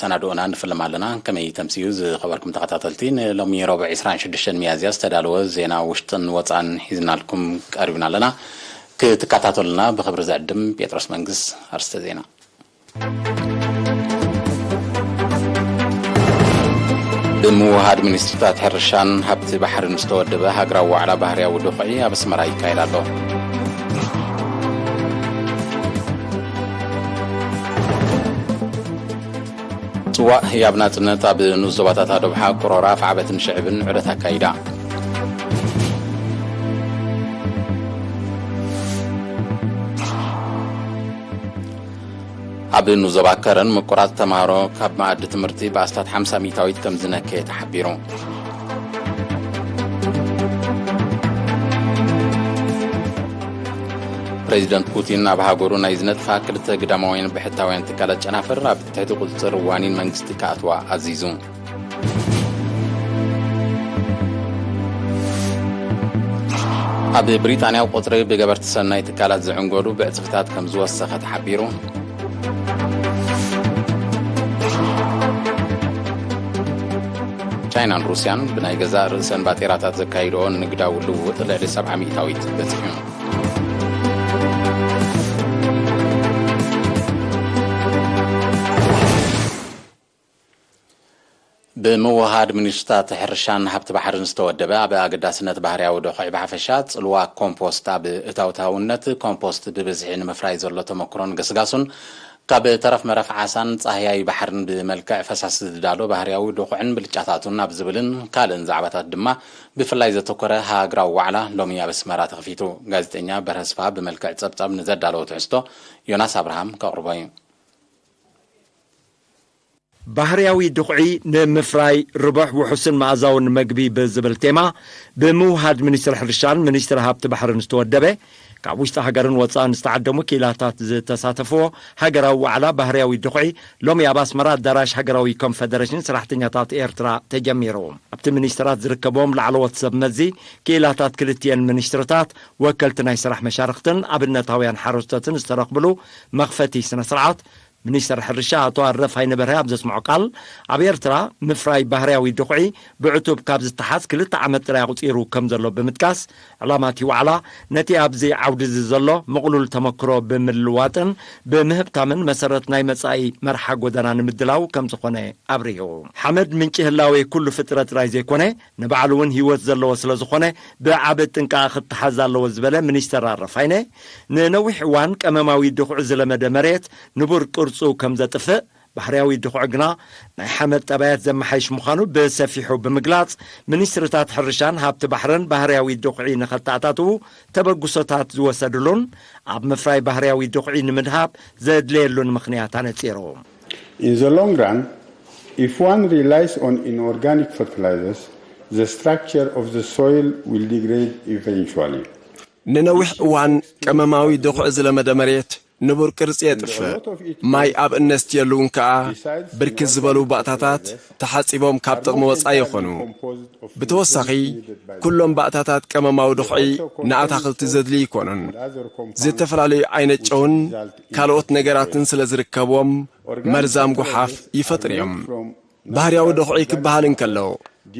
መሰናድኦና ንፍልም ኣለና። ከመይ ተምስዩ ዝኸበርኩም ተኸታተልቲ፣ ንሎሚ ረቡዕ ዕስራን ሽዱሽተን ሚያዝያ ዝተዳለወ ዜና ውሽጥን ወጻእን ሒዝናልኩም ቀሪብና ኣለና። ክትከታተሉና ብኽብሪ ዝዕድም ጴጥሮስ መንግስ። ኣርስተ ዜና። ብምውሃድ ሚኒስትሪታት ሕርሻን ሃብቲ ባሕርን ዝተወደበ ሃገራዊ ዋዕላ ባህርያዊ ድኹዒ ኣብ ኣስመራ ይካየድ ኣሎ። ጽዋእ ህያብ ናጽነት ኣብ ንኡስ ዞባታት ኣዶብሓ፣ ቆሮራ፣ ኣፍዓበትን ሽዕብን ዑደት ኣካይዳ። ኣብ ንኡስ ዞባ ከረን ምቁራጽ ተማሃሮ ካብ መኣዲ ትምህርቲ ብኣስታት ሓምሳ ሚእታዊት ከም ዝነከየ ተሓቢሩ። ፕሬዚደንት ፑቲን ኣብ ሃገሩ ናይ ዝነጥፋ ክልተ ግዳማውያን ብሕታውያን ትካላት ጨናፍር ኣብ ትሕቲ ቁጽጽር ዋኒን መንግስቲ ክኣትዋ ኣዚዙ። ኣብ ብሪጣንያ ቁጽሪ ብገበርቲ ሰናይ ትካላት ዝዕንገሉ ብዕጽፍታት ከም ዝወሰኸ ተሓቢሩ። ቻይናን ሩስያን ብናይ ገዛእ ርእሰን ባጤራታት ዘካይድኦ ንግዳዊ ልውውጥ ልዕሊ ሰብዓ ሚእታዊት በጺሑ። ብምውሃድ ሚኒስትሪታት ሕርሻን ሃብቲ ባሕርን ዝተወደበ፣ ኣብ ኣገዳስነት ባህርያዊ ዶኽዒ ብሓፈሻ፣ ጽልዋ ኮምፖስት ኣብ እታውታውነት ኮምፖስት ብብዝሒ ንምፍራይ ዘሎ ተመክሮን ገስጋሱን፣ ካብ ተረፍ መረፍ ዓሳን ጻህያይ ባሕርን ብመልክዕ ፈሳሲ ዝዳሎ ባህርያዊ ዶኽዕን ብልጫታቱን ኣብ ዝብልን ካልእን ዛዕባታት ድማ፣ ብፍላይ ዘተኮረ ሃገራዊ ዋዕላ ሎሚ ኣብ ኣስመራ ተኸፊቱ። ጋዜጠኛ በርሀ ስፍሃ ብመልክዕ ጸብጻብ ንዘዳለዎ ትሕዝቶ ዮናስ ኣብርሃም ከቕርቦ እዩ። ባህርያዊ ድኹዒ ንምፍራይ ርቡሕ፣ ውሑስን መኣዛውን መግቢ ብዝብል ቴማ፣ ብምውሃድ ሚኒስትሪ ሕርሻን ሚኒስትሪ ሃብቲ ባሕርን ዝተወደበ፣ ካብ ውሽጢ ሃገርን ወጻእን ዝተዓደሙ ክኢላታት ዝተሳተፍዎ ሃገራዊ ዋዕላ ባህርያዊ ድኹዒ፣ ሎሚ ኣብ ኣስመራ ኣዳራሽ ሃገራዊ ኮንፈደሬሽን ሰራሕተኛታት ኤርትራ ተጀሚሩ። ኣብቲ ሚኒስትራት ዝርከብዎም ላዕለዎት ሰብ መዚ ክኢላታት ክልቲኤን ሚኒስትርታት፣ ወከልቲ ናይ ስራሕ መሻርኽትን ኣብነታውያን ሓረስቶትን ዝተረኽብሉ መኽፈቲ ስነ ስርዓት፣ ሚኒስተር ሕርሻ ኣቶ ኣረፋይነ በርሀ ኣብ ዘስምዖ ቃል፣ ኣብ ኤርትራ ምፍራይ ባህርያዊ ድኹዒ ብዕቱብ ካብ ዝተሓዝ ክልተ ዓመት ጥራይ ኣቑጺሩ ከም ዘሎ ብምጥቃስ፣ ዕላማ እቲ ዋዕላ ነቲ ኣብዚ ዓውዲ እዚ ዘሎ ምቕሉል ተመክሮ ብምልዋጥን ብምህብታምን መሰረት ናይ መጻኢ መርሓ ጎደና ንምድላው ከም ዝኾነ ኣብሪሁ። ሓመድ ምንጪ ህላዌ ኩሉ ፍጥረት ጥራይ ዘይኮነ፣ ንባዕሉ እውን ህይወት ዘለዎ ስለ ዝኾነ፣ ብዓቢ ጥንቃቐ ክተሓዝ ኣለዎ ዝበለ ሚኒስተር ኣረፋይነ፣ ንነዊሕ እዋን ቀመማዊ ድኹዒ ዝለመደ መሬት ንቡር ቅርጹ ከም ዘጥፍእ፣ ባህርያዊ ድኹዒ ግና ናይ ሓመድ ጠባያት ዘመሓይሽ ምዃኑ ብሰፊሑ ብምግላጽ፣ ሚኒስትርታት ሕርሻን ሃብቲ ባሕርን ባህርያዊ ድኹዒ ንኸተኣታትዉ ተበግሶታት ዝወሰድሉን ኣብ ምፍራይ ባህርያዊ ድኹዒ ንምድሃብ ዘድለየሉን ምኽንያት ኣነጺሩ። In the long run, if one relies on inorganic fertilizers, the structure of the soil will degrade eventually. ንነዊሕ እዋን ቀመማዊ ድኹዒ ዝለመደ መሬት ንቡር ቅርጺ የጥፍእ። ማይ ኣብ እነስትየሉ እውን ከኣ ብርክት ዝበሉ ባእታታት ተሓጺቦም ካብ ጥቕሚ ወጻኢ ይኾኑ። ብተወሳኺ፣ ኩሎም ባእታታት ቀመማዊ ድኹዒ ንኣታኽልቲ ዘድልዩ ኣይኮኑን። ዝተፈላለዩ ዓይነት ጨውን ካልኦት ነገራትን ስለ ዝርከብዎም፣ መርዛም ጓሓፍ ይፈጥሩ እዮም። ባህርያዊ ድኹዒ ክበሃል እንከሎ፣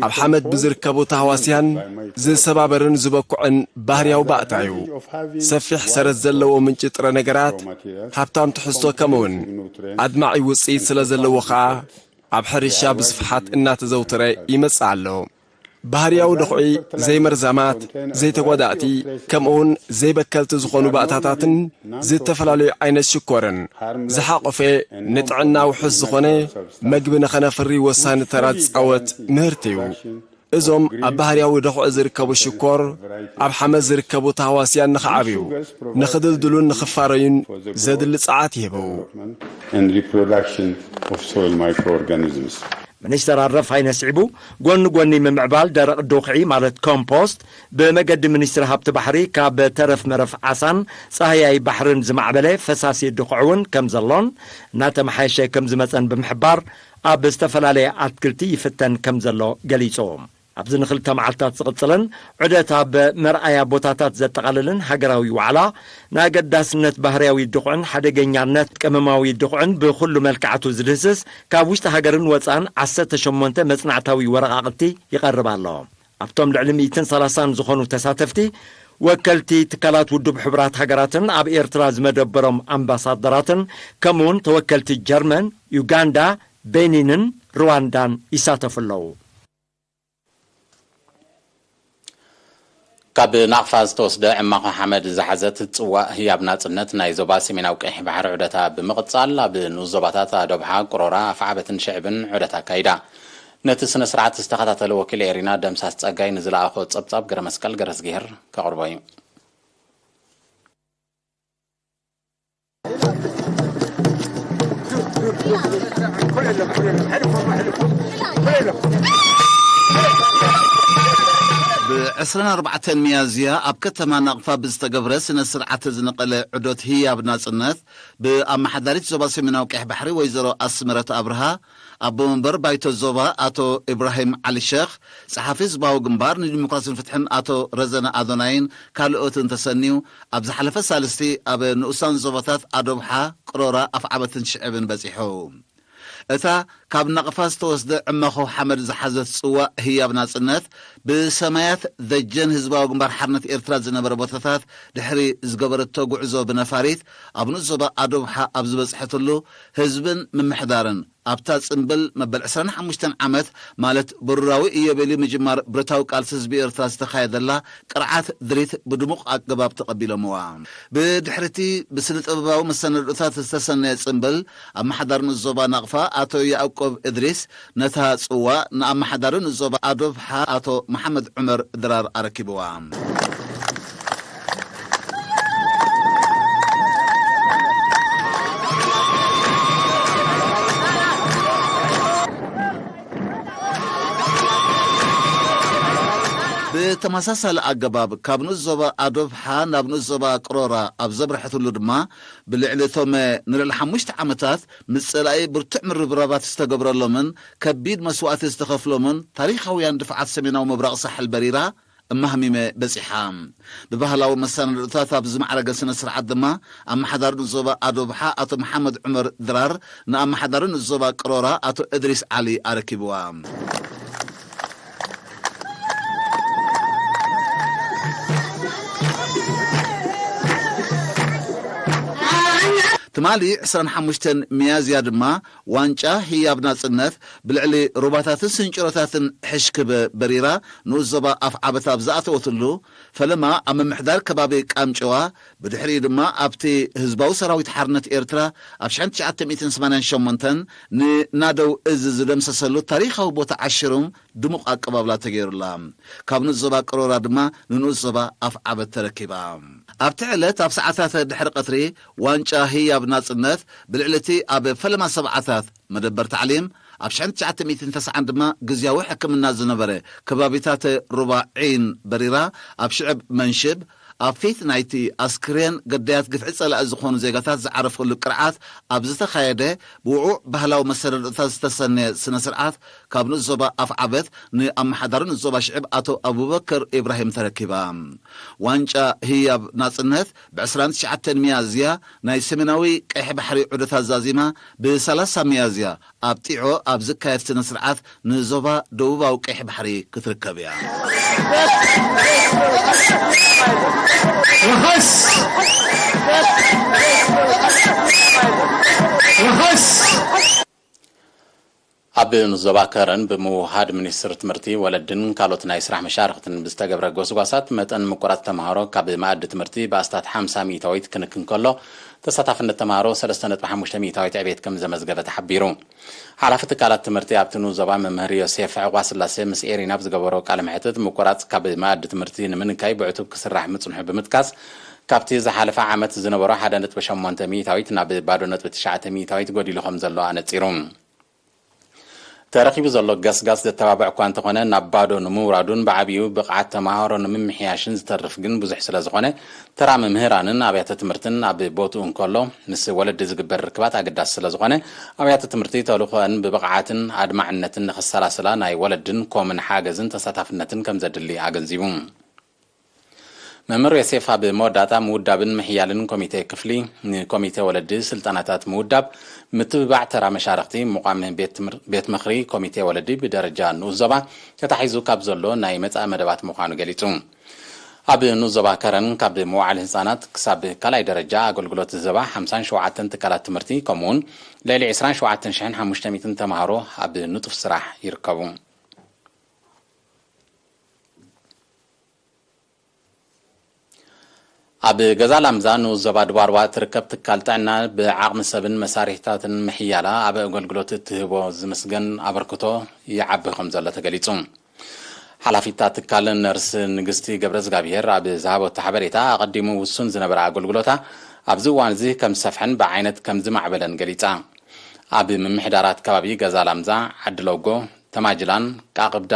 ኣብ ሓመድ ብዝርከቡ ታህዋስያን ዝሰባበርን ዝበኩዕን ባህርያዊ ባእታ እዩ። ሰፊሕ ሰረት ዘለዎ ምንጪ ጥረ ነገራት፣ ሃብታም ትሕዝቶ፣ ከምኡውን ኣድማዒ ውጽኢት ስለ ዘለዎ ኸኣ፣ ኣብ ሕርሻ ብስፍሓት እናተዘውተረ ይመጽእ ኣሎ። ባህርያዊ ድኹዒ ዘይመርዛማት፣ ዘይተጓዳእቲ፣ ከምኡውን ዘይበከልቲ ዝኾኑ ባእታታትን ዝተፈላለዩ ዓይነት ሽኮርን ዝሓቖፈ፣ ንጥዕና ውሑስ ዝኾነ መግቢ ንኸነፍሪ ወሳኒ ተራ ዝጻወት ምህርቲ እዩ። እዞም ኣብ ባህርያዊ ድኹዒ ዝርከቡ ሽኮር፣ ኣብ ሓመድ ዝርከቡ ታህዋስያን ንኽዓብዩ፣ ንኽድልድሉን ንኽፋረዩን ዘድሊ ጸዓት ይህቡ። And reproduction of soil microorganisms. ሚኒስተር ኣረፋይነ ስዒቡ፣ ጎኒ ጎኒ ምምዕባል ደረቕ ዱኽዒ ማለት ኮምፖስት፣ ብመገዲ ሚኒስትሪ ሃብቲ ባሕሪ ካብ ተረፍ መረፍ ዓሳን ጻህያይ ባሕርን ዝማዕበለ ፈሳሲ ድኹዒ እውን ከም ዘሎን እናተመሓየሸ ከም ዝመጸን ብምሕባር፣ ኣብ ዝተፈላለየ ኣትክልቲ ይፍተን ከም ዘሎ ገሊጹ። ኣብዚ ንኽልተ መዓልታት ዝቕጽልን ዑደት ኣብ መርኣያ ቦታታት ዘጠቓልልን ሃገራዊ ዋዕላ፣ ንኣገዳስነት ባህርያዊ ድኹዕን ሓደገኛነት ቀመማዊ ድኹዕን ብኹሉ መልክዓቱ ዝድህስስ፣ ካብ ውሽጢ ሃገርን ወጻእን ዓሰርተ ሸሞንተ መጽናዕታዊ ወረቓቕቲ ይቐርብ ኣሎ። ኣብቶም ልዕሊ ሚእትን ሰላሳን ዝኾኑ ተሳተፍቲ፣ ወከልቲ ትካላት ውድብ ሕቡራት ሃገራትን ኣብ ኤርትራ ዝመደበሮም ኣምባሳደራትን፣ ከምኡውን ተወከልቲ ጀርመን፣ ዩጋንዳ፣ ቤኒንን ሩዋንዳን ይሳተፉ ኣለዉ። ካብ ናቕፋ ዝተወስደ ዕማኾ ሓመድ ዝሓዘት ጽዋእ ህያብ ናጽነት ናይ ዞባ ሰሜናዊ ቀይሕ ባሕሪ ዑደታ ብምቕጻል፣ ኣብ ንኡስ ዞባታት ኣዶብሓ፣ ቅሮራ፣ ኣፍዓበትን ሽዕብን ዑደታ ኣካይዳ። ነቲ ስነ ስርዓት ዝተኸታተለ ወኪል ኤሪና ደምሳስ ጸጋይ ንዝለኣኾ ጸብጻብ ገረመስቀል ገረዝግሄር ከቕርቦ እዩ። ብ ዕስራን ኣርባዕተን ሚያዝያ ኣብ ከተማ ናቕፋ ብዝተገብረ ስነ ስርዓት ዝነቐለ ዑደት ህያብ ናጽነት፣ ብኣመሓዳሪት ዞባ ሰሜናዊ ቀይሕ ባሕሪ ወይዘሮ ኣስመረት ኣብርሃ፣ ኣቦ መንበር ባይቶ ዞባ ኣቶ ኢብራሂም ዓሊ ሸኽ፣ ጸሓፊ ህዝባዊ ግንባር ንዲሞክራሲን ፍትሕን ኣቶ ረዘነ ኣዶናይን ካልኦትን ተሰንዩ፣ ኣብ ዝሓለፈ ሳልስቲ ኣብ ንኡሳን ዞባታት ኣዶብሓ፣ ቅሮራ፣ ኣፍዓበትን ሽዕብን በጺሑ። እታ ካብ ናቕፋ ዝተወስደ ዕማኾ ሓመድ ዝሓዘት ጽዋእ ህያብ ናጽነት፣ ብሰማያት ደጀን ህዝባዊ ግንባር ሓርነት ኤርትራ ዝነበረ ቦታታት ድሕሪ ዝገበረቶ ጉዕዞ ብነፋሪት፣ ኣብ ንኡስ ዞባ ኣዶብሓ ኣብ ዝበጽሐትሉ፣ ህዝብን ምምሕዳርን ኣብታ ጽምብል መበል ዕስራን ሓሙሽተን ዓመት፣ ማለት ብሩራዊ ኢዮቤልዩ ምጅማር ብረታዊ ቃልሲ ህዝቢ ኤርትራ ዝተኻየደላ ቅርዓት ድሪት ብድሙቕ ኣገባብ ተቐቢሎምዋ። ብድሕሪቲ ብስነ ጥበባዊ መሰናድኦታት ዝተሰነየ ጽምብል፣ ኣመሓዳሪ ንኡስ ዞባ ናቕፋ ኣቶ ያዕቆብ እድሪስ ነታ ጽዋእ ንኣመሓዳሪ ንኡስ ዞባ ኣዶብሓ ኣቶ መሓመድ ዑመር ድራር ኣረኪብዋ። ብተመሳሳሊ ኣገባብ፣ ካብ ንኡስ ዞባ ኣዶብሓ ናብ ንኡስ ዞባ ቅሮራ ኣብ ዘብረሐትሉ ድማ፣ ብልዕሊ እቶም ንልዕሊ ሓሙሽተ ዓመታት ምስ ጸላኢ ብርቱዕ ምርብራባት ዝተገብረሎምን ከቢድ መስዋእቲ ዝተኸፍሎምን ታሪኻውያን ድፋዓት ሰሜናዊ ምብራቕ ሳሕል በሪራ፣ እማህሚመ በጺሓ። ብባህላዊ መሰናድኦታት ኣብ ዝማዕረገ ስነ ስርዓት ድማ፣ ኣመሓዳሪ ንኡስ ዞባ ኣዶብሓ ኣቶ መሓመድ ዑመር ድራር ንኣመሓዳሪ ንኡስ ዞባ ቅሮራ ኣቶ እድሪስ ዓሊ ኣረኪብዋ። ትማሊ ዕስራን ሓሙሽተን ሚያዝያ ድማ፣ ዋንጫ ህያብ ናጽነት ብልዕሊ ሩባታትን ስንጭሮታትን ሕሽክብ በሪራ ንኡስ ዞባ ኣፍዓበት ኣብ ዝኣተወትሉ፣ ፈለማ ኣብ ምምሕዳር ከባቢ ቃምጨዋ፣ ብድሕሪኡ ድማ ኣብቲ ህዝባዊ ሰራዊት ሓርነት ኤርትራ ኣብ ሽሕን ትሽዓተ ሚእትን ሰማንያን ሸሞንተን ንናደው እዝ ዝደምሰሰሉ ታሪኻዊ ቦታ ዓሽሩም ድሙቕ ኣቀባብላ ተገይሩላ። ካብ ንኡስ ዞባ ቅሮራ ድማ ንንኡስ ዞባ ኣፍዓበት ተረኪባ። ኣብቲ ዕለት ኣብ ሰዓታት ድሕሪ ቀትሪ ዋንጫ ህያብ ናጽነት ብልዕሊ እቲ ኣብ ፈለማ ሰብዓታት መደበር ታዕሊም፣ ኣብ ሽሕን ትሽዓተ ሚእትን ተስዓን ድማ ግዝያዊ ሕክምና ዝነበረ ከባቢታት ሩባ ዒን በሪራ ኣብ ሽዕብ መንሽብ፣ ኣብ ፊት ናይቲ ኣስክሬን ግዳያት ግፍዒ ጸላኢ ዝኾኑ ዜጋታት ዝዓረፈሉ ቅርዓት ኣብ ዝተኻየደ ብውዑዕ ባህላዊ መሰናድኦታት ዝተሰነየ ስነ ስርዓት ካብ ንኡስ ዞባ ኣፍዓበት ንኣመሓዳሪ ንኡስ ዞባ ሽዕብ ኣቶ ኣቡበከር ኢብራሂም ተረኪባ። ዋንጫ ህያብ ናጽነት ብ ዕስራን ትሽዓተን ሚያዝያ ናይ ሰሜናዊ ቀይሕ ባሕሪ ዑደታት ዛዚማ፣ ብ ሰላሳ ሚያዝያ ኣብ ጢዖ ኣብ ዝካየድ ስነ ስርዓት ንዞባ ደቡባዊ ቀይሕ ባሕሪ ክትርከብ እያ። ርኸስ! ርኸስ! ኣብ ንዞባ ከረን ብምውሃድ ሚኒስትሪ ትምህርቲ፣ ወለድን ካልኦት ናይ ስራሕ መሻርኽትን ብዝተገብረ ጎስጓሳት፣ መጠን ምቁራጽ ተምሃሮ ካብ መኣዲ ትምህርቲ ብኣስታት ሓምሳ ሚእታዊት ክንክን ከሎ፣ ተሳታፍነት ተምሃሮ ሰለስተ ነጥቢ ሓሙሽተ ሚእታዊት ዕቤት ከም ዘመዝገበ ተሓቢሩ። ሓላፊ ትካላት ትምህርቲ ኣብቲ ንኡስ ዞባ መምህር ዮሴፍ ዕቋስላሴ ምስ ኤሪና ኣብ ዝገበሮ ቃለ መሕትት፣ ምቁራጽ ካብ መኣዲ ትምህርቲ ንምንካይ ብዕቱብ ክስራሕ ምጽንሑ ብምጥቃስ፣ ካብቲ ዝሓለፈ ዓመት ዝነበሮ ሓደ ነጥቢ ሸሞንተ ሚእታዊት ናብ ባዶ ነጥቢ ትሽዓተ ሚእታዊት ጎዲሉ ከም ዘሎ ኣነጺሩ። ተረኺቡ ዘሎ ገስጋስ ዘተባብዕ እኳ እንተኾነ፣ ናብ ባዶ ንምውራዱን ብዓቢኡ ብቕዓት ተመሃሮ ንምምሕያሽን ዝተርፍ ግን ብዙሕ ስለ ዝኾነ፣ ተራ መምህራንን ኣብያተ ትምህርትን ኣብ ቦትኡ እንከሎ፣ ምስ ወለዲ ዝግበር ርክባት ኣገዳሲ ስለ ዝኾነ፣ ኣብያተ ትምህርቲ ተልእኾኣን ብብቕዓትን ኣድማዕነትን ንኸሰላስላ ናይ ወለድን ኮምን ሓገዝን ተሳታፍነትን ከም ዘድሊ ኣገንዚቡ። መምህር ዮሴፍ ኣብ መወዳእታ ምውዳብን ምሕያልን ኮሚቴ ክፍሊ፣ ንኮሚቴ ወለዲ ስልጠናታት ምውዳብ፣ ምትብባዕ ተራ መሻርኽቲ፣ ምቋም ቤት ትምህር-፣ ቤት ምኽሪ ኮሚቴ ወለዲ ብደረጃ ንኡስ ዞባ ተታሒዙ ካብ ዘሎ ናይ መጻኢ መደባት ምዃኑ ገሊጹ። ኣብ ንኡስ ዞባ ከረን ካብ መዋዕለ ህጻናት ክሳብ ካልኣይ ደረጃ ኣገልግሎት ዝህባ ሓምሳን ሸውዓተን ትካላት ትምህርቲ ከምኡውን ልዕሊ ዕስራን ሸውዓተን ሽሕን ሓሙሽተ ሚእትን ተምሃሮ ኣብ ንጡፍ ስራሕ ይርከቡ። ኣብ ገዛ ላምዛ ንኡስ ዞባ ድባርዋ እትርከብ ትካል ጥዕና ብዓቕሚ ሰብን መሳርሒታትን ምሕያላ ኣብ ኣገልግሎት እትህቦ ዝምስገን ኣበርክቶ ይዓቢ ከም ዘሎ ተገሊጹ። ሓላፊት እታ ትካል ነርስ ንግስቲ ገብረ እግዚኣብሔር ኣብ ዝሃበቶ ሓበሬታ፣ ኣቐዲሙ ውሱን ዝነበረ ኣገልግሎታ ኣብዚ እዋን እዚ ከም ዝሰፍሐን ብዓይነት ከም ዝማዕበለን ገሊጻ። ኣብ ምምሕዳራት ከባቢ ገዛ ላምዛ፣ ዓዲ ሎጎ፣ ተማጅላን ቃቕብዳ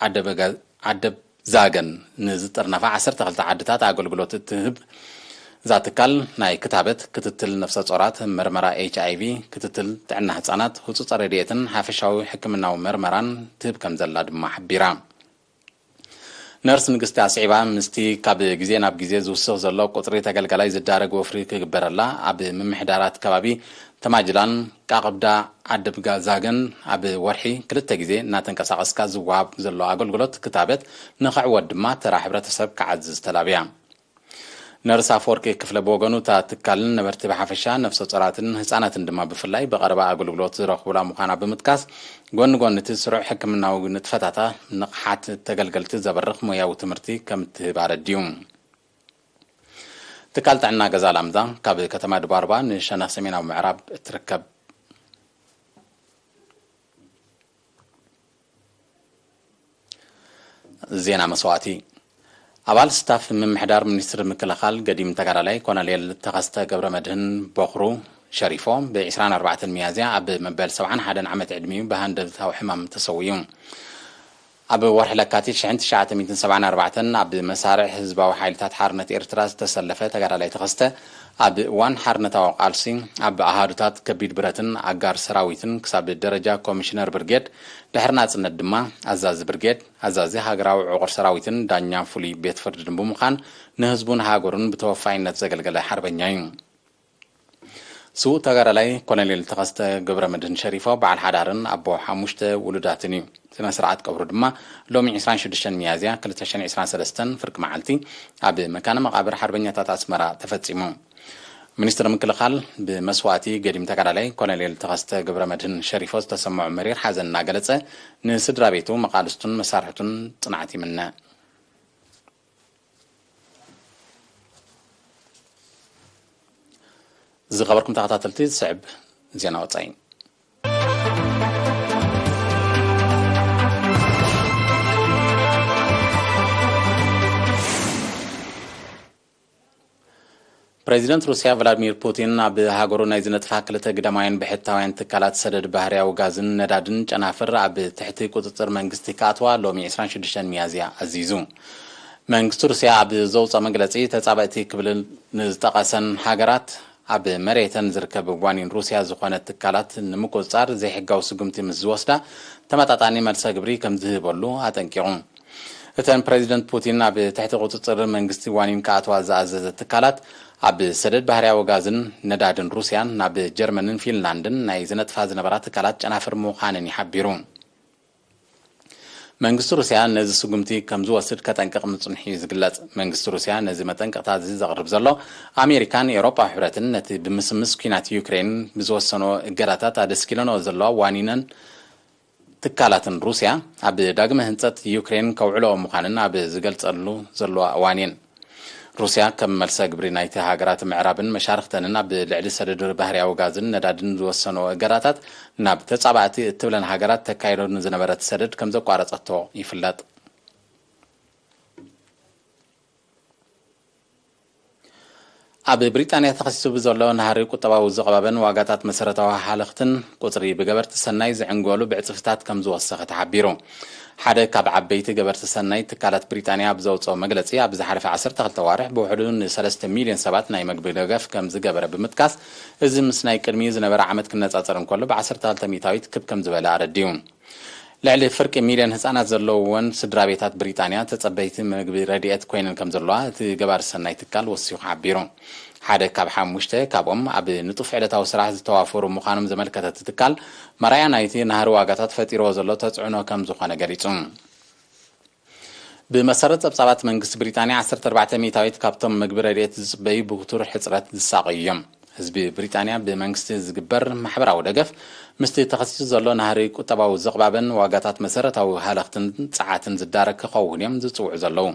ዓደበገ-፣ ዓደብ ዛገን ንዝጥርነፋ ዓሰርተ ክልተ ዓድታት ኣገልግሎት እትህብ እዛ ትካል፣ ናይ ክታበት፣ ክትትል ነፍሰ ጾራት፣ መርመራ ኤች ኣይ ቪ፣ ክትትል ጥዕና ህጻናት፣ ህጹጸ ረድኤትን ሓፈሻዊ ሕክምናዊ መርመራን ትህብ ከም ዘላ ድማ ሓቢራ። ነርስ ንግስቲ ኣስዒባ፣ ምስቲ ካብ ግዜ ናብ ግዜ ዝውስኽ ዘሎ ቁጽሪ ተገልጋላይ ዝዳረግ ወፍሪ ክግበረላ፣ ኣብ ምምሕዳራት ከባቢ ተማጅላን ቃቕብዳ ዓደብጋ ዛገን ኣብ ወርሒ ክልተ ግዜ እናተንቀሳቐስካ ዝወሃብ ዘሎ ኣገልግሎት ክታበት ንኽዕወት ድማ ተራ ሕብረተሰብ ክዓዝዝ ተላብያ። ነርስ ኣፈወርቂ ክፍለ ብወገኑ፣ እታ ትካልን ነበርቲ ብሓፈሻ፣ ነፍሰ ጾራትን ህጻናትን ድማ ብፍላይ ብቐረባ ኣገልግሎት ዝረኽቡላ ምዃና ብምጥቃስ፣ ጎኒ ጎኒ እቲ ስሩዕ ሕክምናዊ ንጥፈታታ፣ ንቕሓት ተገልገልቲ ዘበርኽ ሞያዊ ትምህርቲ ከም እትህብ ኣረዲኡ። ትካል ጥዕና ገዛ ላምዛ ካብ ከተማ ድባርባ ንሸነኽ ሰሜናዊ ምዕራብ እትርከብ። ዜና መስዋእቲ። ኣባል ስታፍ ምምሕዳር ሚኒስትሪ ምክልኻል ገዲም ተጋዳላይ ኮሎኔል ተኸስተ ገብረ መድህን በኹሩ ሸሪፎ ብ ዕስራን ኣርባዕተን ሚያዝያ ኣብ መበል ሰብዓን ሓደን ዓመት ዕድሚኡ ብሃንደበታዊ ሕማም ተሰዊኡ። ኣብ ወርሒ ለካቲት ሽሕን ትሽዓተ ሚእትን ሰብዓን ኣርባዕተን ኣብ መሳርዕ ህዝባዊ ሓይልታት ሓርነት ኤርትራ ዝተሰለፈ ተጋዳላይ ተኸስተ፣ ኣብ እዋን ሓርነታዊ ቃልሲ ኣብ ኣሃዱታት ከቢድ ብረትን ኣጋር ሰራዊትን ክሳብ ደረጃ ኮሚሽነር ብርጌድ፣ ድሕሪ ናጽነት ድማ ኣዛዚ ብርጌድ፣ ኣዛዚ ሃገራዊ ዕቑር ሰራዊትን ዳኛ ፍሉይ ቤት ፍርድን ብምዃን ንህዝቡን ሃገሩን ብተወፋይነት ዘገልገለ ሓርበኛ እዩ። ስዉእ ተጋዳላይ ኮሎኔል ተኸስተ ገብረ መድህን ሸሪፎ በዓል ሓዳርን ኣቦ ሓሙሽተ ውሉዳትን እዩ። ስነ ስርዓት ቀብሩ ድማ ሎሚ ዕስራን ሽዱሽተን ሚያዝያ ክልተ ሽሕን ዕስራን ሰለስተን ፍርቂ መዓልቲ ኣብ መካነ መቓብር ሓርበኛታት ኣስመራ ተፈጺሙ። ሚኒስትሪ ምክልኻል ብመስዋእቲ ገዲም ተጋዳላይ ኮሎኔል ተኸስተ ገብረ መድህን ሸሪፎ ዝተሰምዖ መሪር ሓዘን እናገለጸ፣ ንስድራ ቤቱ፣ መቓልስቱን መሳርሕቱን ጽንዓት ይምነ። ዝኸበርኩም ተኸታተልቲ፣ ዝስዕብ ዜና ወጻኢ። ፕሬዚደንት ሩስያ ቭላድሚር ፑቲን፣ ኣብ ሃገሩ ናይ ዝነጥፋ ክልተ ግዳማውያን ብሕታውያን ትካላት ሰደድ ባህርያዊ ጋዝን ነዳድን ጨናፍር ኣብ ትሕቲ ቁጽጽር መንግስቲ ክኣትዋ ሎሚ ዕስራን ሽዱሽተን ሚያዝያ ኣዚዙ። መንግስቲ ሩስያ ኣብ ዘውፅኦ መግለፂ፣ ተፃባእቲ ክብል ንዝጠቐሰን ሃገራት፣ ኣብ መሬተን ዝርከብ ዋኒን ሩስያ ዝኾነ ትካላት ንምቁፅፃር ዘይሕጋዊ ስጉምቲ ምስ ዝወስዳ፣ ተመጣጣኒ መልሰ ግብሪ ከም ዝህበሉ ኣጠንቂቑ። እተን ፕሬዚደንት ፑቲን ኣብ ትሕቲ ቁፅፅር መንግስቲ ዋኒን ክኣትዋ ዝኣዘዘ ትካላት፣ ኣብ ሰደድ ባህርያዊ ጋዝን ነዳድን ሩስያን ናብ ጀርመንን ፊንላንድን ናይ ዝነጥፋ ዝነበራ ትካላት ጨናፍር ምዃነን እዩ ሓቢሩ። መንግስቲ ሩስያ ነዚ ስጉምቲ ከም ዝወስድ ከጠንቅቕ ምጽንሑ እዩ ዝግለጽ። መንግስቲ ሩስያ ነዚ መጠንቀቕታ እዚ ዘቕርብ ዘሎ፣ ኣሜሪካን ኤውሮጳ ሕብረትን ነቲ ብምስምስ ኲናት ዩክሬን ብዝወሰኖ እገዳታት ኣደስኪለንኦ ዘለዋ ዋኒነን ትካላትን ሩስያ ኣብ ዳግመ ህንጸት ዩክሬን ከውዕልኦ ምዃንን ኣብ ዝገልጸሉ ዘለዋ እዋን እየን። ሩስያ ከም መልሰ ግብሪ ናይቲ ሃገራት ምዕራብን መሻርኽተንን ኣብ ልዕሊ ሰደድ ባህርያዊ ጋዝን ነዳድን ዝወሰኖ እገዳታት፣ ናብ ተጻባእቲ እትብለን ሃገራት ተካይዶ ንዝነበረት ሰደድ ከም ዘቋረጸቶ ይፍለጥ። ኣብ ብሪጣንያ ተኸሲቱ ብዘሎ ናህሪ ቁጠባዊ ዝቕባበን ዋጋታት መሰረታዊ ሃለኽትን ቁጽሪ ብገበርቲ ሰናይ ዝዕንገሉ ብዕጽፍታት ከም ዝወሰኸ ተሓቢሩ። ሓደ ካብ ዓበይቲ ገበርቲ ሰናይ ትካላት ብሪጣንያ ኣብ ዘውጽኦ መግለጺ፣ ኣብ ዝሓለፈ ዓሰርተ ክልተ ዋርሕ ብውሕዱ ን ሰለስተ ሚልዮን ሰባት ናይ መግቢ ደገፍ ከም ዝገበረ ብምጥቃስ፣ እዚ ምስ ናይ ቅድሚ ዝነበረ ዓመት ክነጻጸር እንከሎ ብ ዓሰርተ ክልተ ሚእታዊት ክብ ከም ዝበለ ኣረዲኡ። ልዕሊ ፍርቂ ሚልዮን ህጻናት ዘለውወን ስድራ ቤታት ብሪጣንያ ተጸበይቲ ምግቢ ረድኤት ኮይነን ከም ዘለዋ እቲ ገባሪ ሰናይ ትካል ወሲኹ ሓቢሩ። ሓደ ካብ ሓሙሽተ ካብኦም ኣብ ንጡፍ ዕለታዊ ስራሕ ዝተዋፈሩ ምዃኖም ዘመልከተ እቲ ትካል፣ መርኣያ ናይቲ ናህሪ ዋጋታት ፈጢርዎ ዘሎ ተጽዕኖ ከም ዝኾነ ገሊጹ። ብመሰረት ጸብጻባት መንግስቲ ብሪጣንያ፣ ዓሰርተ ኣርባዕተ ሚእታዊት ካብቶም ምግቢ ረድኤት ዝጽበዩ ብክቱር ሕጽረት ዝሳቐዩ እዮም። ህዝቢ ብሪጣንያ ብመንግስቲ ዝግበር ማሕበራዊ ደገፍ ምስቲ ተኸሲቱ ዘሎ ናህሪ ቁጠባዊ ዝቕባበን ዋጋታት መሰረታዊ ሃለኽትን ጸዓትን ዝዳረግ ክኸውን እዮም ዝጽውዑ ዘለዉ።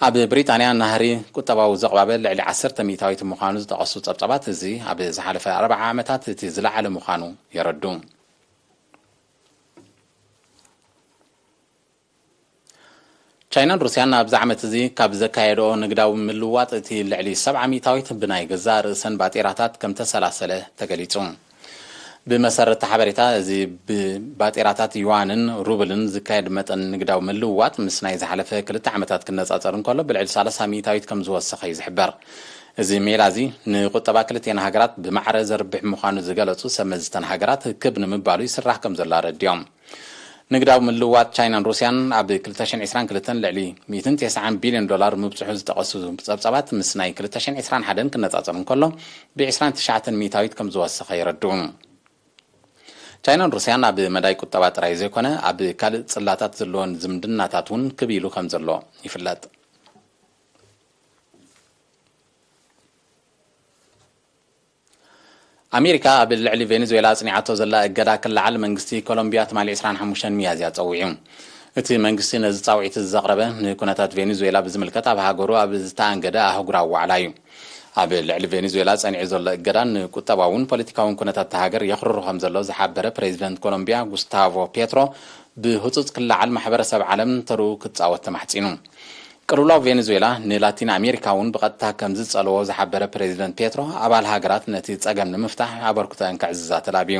ኣብ ብሪጣንያ ናህሪ ቁጠባዊ ዝቕባበ ልዕሊ ዓሰርተ ሚእታዊት ምዃኑ ዝጠቐሱ ጸብጻባት፣ እዚ ኣብ ዝሓለፈ ኣርብዓ ዓመታት እቲ ዝለዓለ ምዃኑ የረዱ። ቻይናን ሩስያን ኣብዚ ዓመት እዚ ካብ ዘካየድኦ ንግዳዊ ምልውዋጥ እቲ ልዕሊ ሰብዓ ሚእታዊት ብናይ ገዛእ ርእሰን ባጤራታት ከም ተሰላሰለ ተገሊጹ። ብመሰረት እቲ ሓበሬታ፣ እዚ ብባጤራታት ዩዋንን ሩብልን ዝካየድ መጠን ንግዳዊ ምልውዋጥ ምስ ናይ ዝሓለፈ ክልተ ዓመታት ክነጻጸር እንከሎ ብልዕሊ ሰላሳ ሚእታዊት ከም ዝወሰኸ እዩ ዝሕበር። እዚ ሜላ እዚ ንቁጠባ ክልቲኤን ሃገራት ብማዕረ ዘርብሕ ምዃኑ ዝገለጹ ሰብ መዚ እተን ሃገራት፣ ክብ ንምባሉ ይስራሕ ከም ዘሎ ኣረዲኦም። ንግዳዊ ምልውዋጥ ቻይናን ሩስያን ኣብ ክልተ ሽሕን ዕስራን ክልተን ልዕሊ ሚእትን ተስዓን ቢልዮን ዶላር ምብጽሑ ዝጠቐሱ ጸብጻባት፣ ምስ ናይ ክልተ ሽሕን ዕስራን ሓደን ክነጻጸር እንከሎ ብ ዕስራን ትሽዓተን ሚእታዊት ከም ዝወሰኸ የረድኡ። ቻይናን ሩስያን ኣብ መዳይ ቁጠባ ጥራይ ዘይኮነ፣ ኣብ ካልእ ጽላታት ዘለወን ዝምድናታት እውን ክብ ኢሉ ከም ዘሎ ይፍለጥ። ኣሜሪካ ኣብ ልዕሊ ቬኔዙዌላ ኣጽኒዓቶ ዘላ እገዳ ክለዓል መንግስቲ ኮሎምቢያ ትማሊ ዕስራን ሓሙሽተን ሚያዝያ ጸዊዑ። እቲ መንግስቲ ነዚ ጻውዒት ዘቕረበ፣ ንኩነታት ቬኔዙዌላ ብዝምልከት ኣብ ሃገሩ ኣብ ዝተኣንገደ ኣህጉራዊ ዋዕላ እዩ። ኣብ ልዕሊ ቬኔዙዌላ ጸኒዑ ዘሎ እገዳ ንቁጠባውን ፖለቲካውን ኩነታት እታ ሃገር የኽርሩ ከም ዘሎ ዝሓበረ ፕሬዚደንት ኮሎምቢያ ጉስታቮ ፔትሮ፣ ብህጹጽ ክለዓል ማሕበረሰብ ዓለም ተርኡ ክጻወት ተማሕጺኑ። ቅልውላው ቬኔዙዌላ ንላቲን ኣሜሪካ እውን ብቐጥታ ከም ዝጸልዎ ዝሓበረ ፕሬዚደንት ፔትሮ፣ ኣባል ሃገራት ነቲ ጸገም ንምፍታሕ ኣበርክቶአን ከዕዝዛ ተላብዩ።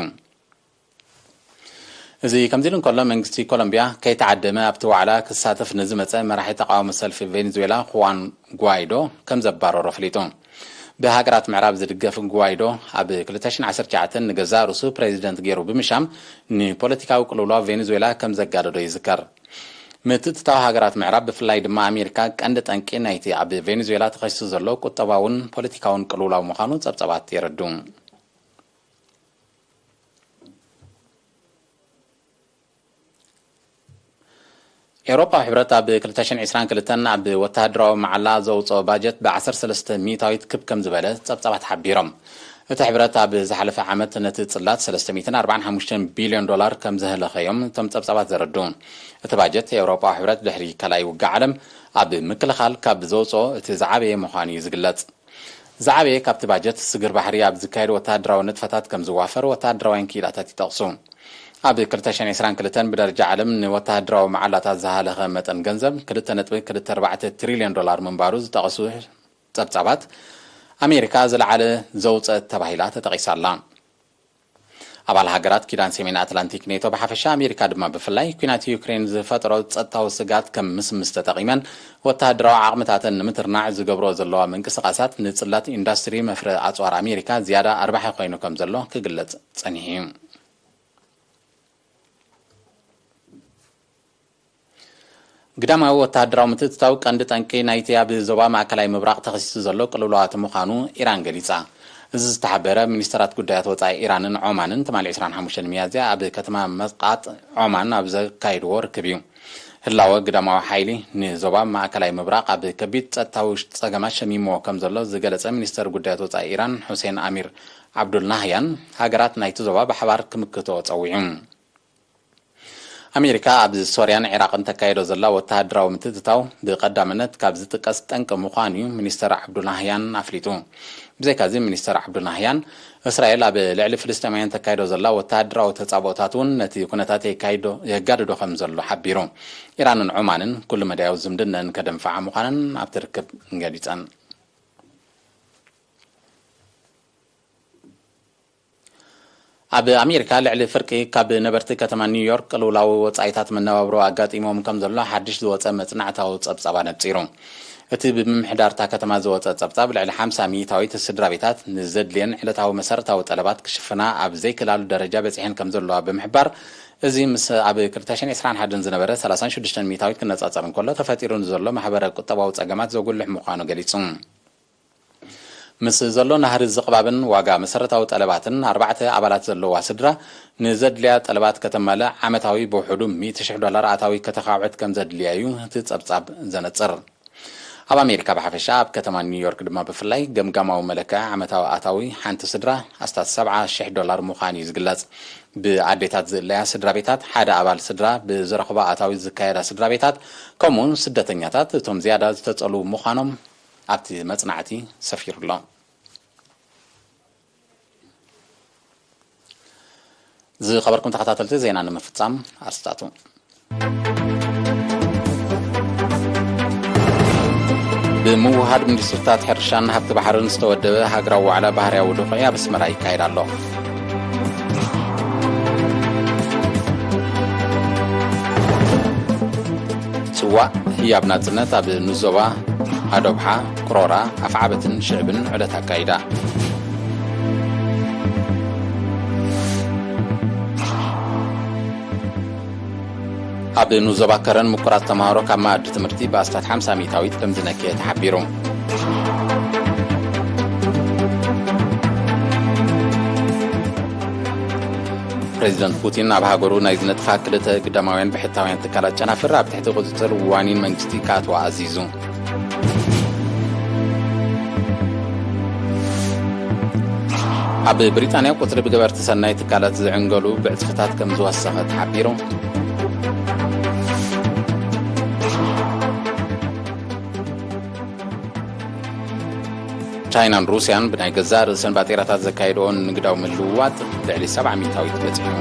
እዚ ከምዚ ኢሉ እንከሎ፣ መንግስቲ ኮሎምቢያ ከይተዓደመ ኣብቲ ዋዕላ ክሳተፍ ንዝመጸ መራሒ ተቃዋሚ ሰልፊ ቬኔዙዌላ፣ ሁዋን ጓይዶ፣ ከም ዘባረሮ ኣፍሊጡ። ብሃገራት ምዕራብ ዝድገፍ ጓይዶ፣ ኣብ ክልተ ሽሕን ዓሰርተ ትሽዓተን ንገዛእ ርእሱ ፕሬዚደንት ገይሩ ብምሻም፣ ንፖለቲካዊ ቅልውላው ቬኔዙዌላ ከም ዘጋደዶ ይዝከር። ምትእትታው ሃገራት ምዕራብ፣ ብፍላይ ድማ ኣሜሪካ፣ ቀንዲ ጠንቂ ናይቲ ኣብ ቬኔዙዌላ ተኸሲቱ ዘሎ ቁጠባውን ፖለቲካውን ቅልውላው ምዃኑ ጸብጻባት የረድኡ። ኤውሮጳዊ ሕብረት ኣብ ክልተ ሽሕን ዕስራን ክልተን ኣብ ወተሃደራዊ መዓላ ዘውጽኦ ባጀት ብ ዓሰርተ ሰለስተ ሚእታዊት ክብ ከም ዝበለ ጸብጻባት ሓቢሮም። እቲ ሕብረት ኣብ ዝሓለፈ ዓመት ነቲ ጽላት ሰለስተ ሚእትን ኣርባዓን ሓሙሽተን ቢልዮን ዶላር ከም ዘህለኸ እዮም እቶም ጸብጻባት ዘረድኡ። እቲ ባጀት ኤውሮጳዊ ሕብረት ድሕሪ ካልኣይ ውግእ ዓለም ኣብ ምክልኻል ካብ ዘውጽኦ እቲ ዝዓበየ ምዃኑ እዩ ዝግለጽ። ዝዓበየ ካብቲ ባጀት፣ ስግር ባሕሪ ኣብ ዝካየድ ወተሃደራዊ ንጥፈታት ከም ዝዋፈር ወተሃደራውያን ክኢላታት ይጠቕሱ። ኣብ ክልተ ሽሕን ዕስራን ክልተን ብደረጃ ዓለም ንወተሃደራዊ መዓላታት ዝሃለኸ መጠን ገንዘብ ክልተ ነጥቢ ክልተ ኣርባዕተ ትሪልዮን ዶላር ምንባሩ ዝጠቐሱ ጸብጻባት፣ ኣሜሪካ ዝለዓለ ዘውጸት ተባሂላ ተጠቒሳ ኣላ። ኣባል ሃገራት ኪዳን ሰሜን ኣትላንቲክ ኔቶ ብሓፈሻ፣ ኣሜሪካ ድማ ብፍላይ፣ ኲናት ዩክሬን ዝፈጠሮ ጸጥታዊ ስግኣት ከም ምስምስ ተጠቒመን፣ ወተሃደራዊ ዓቕምታተን ንምትርናዕ ዝገብሮ ዘለዋ ምንቅስቓሳት ንጽላት ኢንዳስትሪ መፍረ ኣጽዋር ኣሜሪካ ዝያዳ ኣርባሒ ኮይኑ ከም ዘሎ ክግለጽ ጸኒሑ እዩ። ግዳማዊ ወተሃደራዊ ምትእትታው ቀንዲ ጠንቂ ናይቲ ኣብ ዞባ ማእከላይ ምብራቕ ተኸሲቱ ዘሎ ቅልውላዋት ምዃኑ ኢራን ገሊጻ። እዚ ዝተሓበረ፣ ሚኒስተራት ጉዳያት ወጻኢ ኢራንን ዖማንን ትማሊ ዕስራን ሓሙሽተን ሚያዝያ ኣብ ከተማ መስቃጥ ዖማን ኣብ ዘካየድዎ ርክብ እዩ። ህላወ ግዳማዊ ሓይሊ ንዞባ ማእከላይ ምብራቕ ኣብ ከቢድ ጸጥታዊ ጸገማት ሸሚምዎ ከም ዘሎ ዝገለጸ ሚኒስተር ጉዳያት ወጻኢ ኢራን፣ ሑሴን ኣሚር ዓብዱልናህያን፣ ሃገራት ናይቲ ዞባ ብሓባር ክምክትኦ ጸዊዑ። ኣሜሪካ ኣብ ሶርያን ዒራቕን ተካይዶ ዘላ ወተሃደራዊ ምትእትታው ብቐዳምነት ካብ ዝጥቀስ ጠንቂ ምዃኑ እዩ ሚኒስተር ዓብዱናህያን ኣፍሊጡ። ብዘይካዚ፣ ሚኒስተር ዓብዱናህያን፣ እስራኤል ኣብ ልዕሊ ፍልስጤማውያን ተካይዶ ዘላ ወተሃደራዊ ተጻብኦታት እውን ነቲ ኩነታት የካይዶ-፣ የጋድዶ ከም ዘሎ ሓቢሩ። ኢራንን ዑማንን ኩሉ መዳያዊ ዝምድነን ከደንፍዓ ምዃነን ኣብቲ ርክብ ገሊጸን። ኣብ ኣሜሪካ ልዕሊ ፍርቂ ካብ ነበርቲ ከተማ ኒውዮርክ ቅልውላው ወጻኢታት መነባብሮ ኣጋጢሞም ከም ዘሎ ሓድሽ ዝወጸ መጽናዕታዊ ጸብጻብ ኣነጺሩ። እቲ ብምምሕዳርታ ከተማ ዝወጸ ጸብጻብ፣ ልዕሊ ሓምሳ ሚእታዊት ስድራ ቤታት ንዘድልየን ዕለታዊ መሰረታዊ ጠለባት ክሽፍና ኣብ ዘይክላሉ ደረጃ በጺሐን ከም ዘለዋ ብምሕባር፣ እዚ ምስ ኣብ ክልተ ሽሕን ዕስራን ሓደን ዝነበረ ሰላሳን ሽዱሽተን ሚእታዊት ክነጻጸር እንከሎ፣ ተፈጢሩ ንዘሎ ማሕበረ ቁጠባዊ ጸገማት ዘጉልሕ ምዃኑ ገሊጹ። ምስ ዘሎ ናህሪ ዝቕባብን ዋጋ መሰረታዊ ጠለባትን፣ ኣርባዕተ ኣባላት ዘለዋ ስድራ ንዘድልያ ጠለባት ከተማልእ ዓመታዊ ብውሕዱ ሚእቲ ሽሕ ዶላር ኣታዊ ከተኻዕት ከም ዘድልያ እዩ እቲ ጸብጻብ ዘነጽር። ኣብ ኣሜሪካ ብሓፈሻ፣ ኣብ ከተማ ኒውዮርክ ድማ ብፍላይ፣ ገምጋማዊ መለክዒ ዓመታዊ ኣታዊ ሓንቲ ስድራ ኣስታት ሰብዓ ሽሕ ዶላር ምዃኑ እዩ ዝግለጽ። ብኣዴታት ዝእለያ ስድራ ቤታት፣ ሓደ ኣባል ስድራ ብዝረኽቦ ኣታዊ ዝካየዳ ስድራ ቤታት፣ ከምኡውን ስደተኛታት እቶም ዝያዳ ዝተጸልዉ ምዃኖም ኣብቲ መጽናዕቲ ሰፊሩ ኣሎ። ዝኸበርኩም ተኸታተልቲ፣ ዜና ንምፍጻም ኣርስታቱ። ብምውሃድ ሚኒስትርታት ሕርሻን ሃብቲ ባሕርን ዝተወደበ ሃገራዊ ዋዕላ ባህርያዊ ድኹዒ ኣብ ኣስመራ ይካየድ ኣሎ። ጽዋእ ህያብ ናጽነት ኣብ ንዞባ ኣዶብሓ፣ ቅሮራ፣ ኣፍዓበትን ሽዕብን ዕለት ኣካይዳ። ኣብ ንዞባ ከረን ምቁራት ተምሃሮ ካብ መኣዲ ትምህርቲ ብኣስታት ሓምሳ ሚእታዊት ከም ዝነከየ ተሓቢሩ። ፕሬዚደንት ፑቲን ኣብ ሃገሩ ናይ ዝነጥፋ ክልተ ግዳማውያን ብሕታውያን ትካላት ጨናፍር ኣብ ትሕቲ ቁጽጽር ዋኒን መንግስቲ ክኣትዋ ኣዚዙ። ኣብ ብሪጣንያ ቁጽሪ ብገበርቲ ሰናይ ትካላት ዝዕንገሉ ብዕጽፍታት ከም ዝወሰኸ ተሓቢሩ። ቻይናን ሩስያን ብናይ ገዛእ ርእሰን ባጤራታት ዘካየድኦ ንግዳዊ ምልውዋጥ ልዕሊ ሰብዓ ሚእታዊት በጺሑ።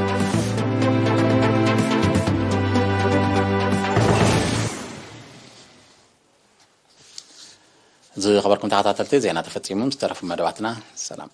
ዝኸበርኩም ተኸታተልቲ፣ ዜና ተፈጺሙ። ምስ ተረፉ መደባትና ሰላም።